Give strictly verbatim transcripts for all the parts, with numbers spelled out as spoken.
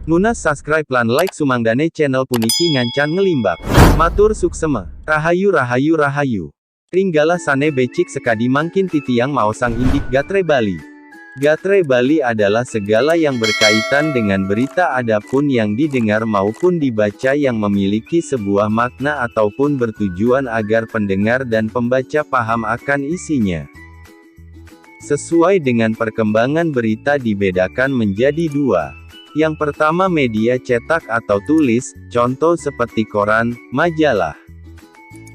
Nunas subscribe lan like sumangdané channel puniki ngancan ngelimbak. Matur suksema. Rahayu, rahayu, rahayu. Ring galah sané becik sakadi mangkin titiang maosang indik gatre Bali. Gatre Bali adalah segala yang berkaitan dengan berita adapun yang didengar maupun dibaca yang memiliki sebuah makna ataupun bertujuan agar pendengar dan pembaca paham akan isinya. Sesuai dengan perkembangan berita dibedakan menjadi dua. Yang pertama media cetak atau tulis, contoh seperti koran, majalah.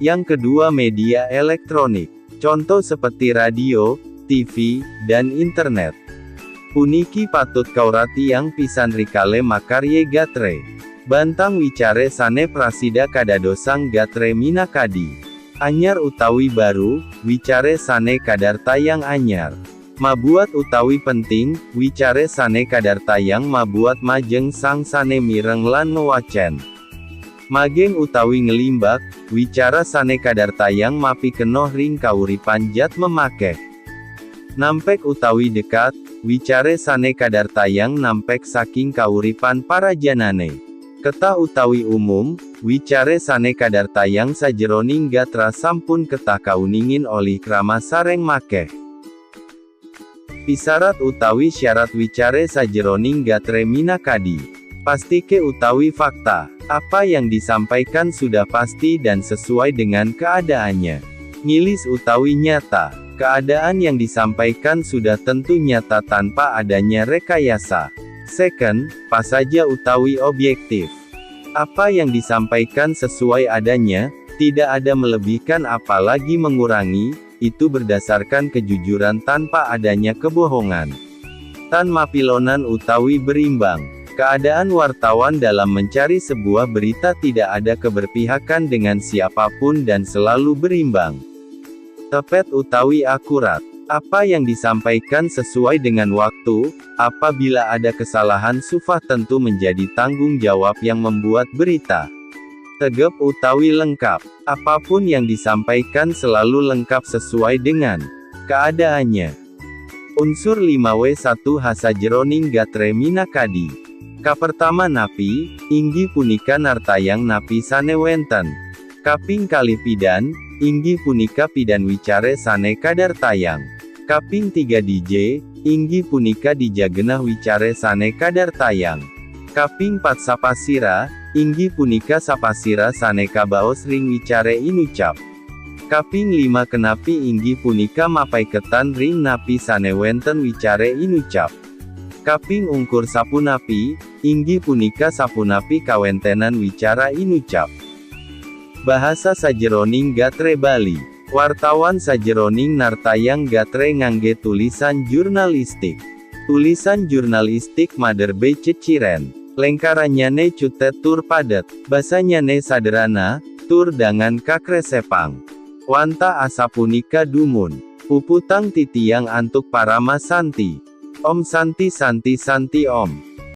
Yang kedua media elektronik, contoh seperti radio, T V, dan internet. Puniki patut kauratiang pisan rikala makarya gatre. Bantang wicara sané prasida kadadosang gatre minakadi. Anyar utawi baru, wicara sané kadartayang anyar. Mabuat utawi penting, wicara sané kadartayang mabuat majeng sang sané mireng lan ngwacén. Mageng utawi nglimbak, wicara sané kadartayang mapikenoh ring kauripan jatma makéh. Nampek utawi dekat, wicara sané kadartayang nampek saking kauripan parajanané. Ketah utawi umum, wicara sané kadartayang sajeroning gatra sampun ketah kauningin olih krama sareng makéh. Pisarat utawi syarat wicara sajeroning gatre minakadi. Pastike utawi fakta, apa yang disampaikan sudah pasti dan sesuai dengan keadaannya. Ngilis utawi nyata, keadaan yang disampaikan sudah tentu nyata tanpa adanya rekayasa. Second, pasaja utawi objektif. Apa yang disampaikan sesuai adanya, tidak ada melebihkan apalagi mengurangi, itu berdasarkan kejujuran tanpa adanya kebohongan. Tan mapilonan utawi berimbang. Keadaan wartawan dalam mencari sebuah berita tidak ada keberpihakan dengan siapapun dan selalu berimbang. Tepet utawi akurat. Apa yang disampaikan sesuai dengan waktu, apabila ada kesalahan sufah tentu menjadi tanggung jawab yang membuat berita. Tegep utawi lengkap. Apapun yang disampaikan selalu lengkap sesuai dengan keadaannya. Unsur lima W satu H sajeroning gatre minakadi. Kapertama napi, inggih punika nartayang napi sané wénten. Kaping kalih pidan, inggih punika pidan wicara sané kadartayang. Kaping tiga dija, inggih punika dija genah wicara sané kadartayang. Kaping pat sapasira, inggih punika sapasira sané kabaos ring wicara inucap. Kaping lima kenapi inggih punika mapaiketan ring napi sané wénten wicara inucap. Kaping ungkur sapunapi, inggih punika sapunapi kawéntenan wicara inucap. Bahasa sajeroning gatre Bali. Wartawan sajeroning nartayang gatre nganggé tulisan jurnalistik. Tulisan jurnalistik maderbé ceciren. Lengkarannyané cutet tur padet. Basanyané saderana, tur dangan kakresepang. Wantah asapunika dumun. Puputang titiang antuk parama santi. Om Santi Santi Santi Om.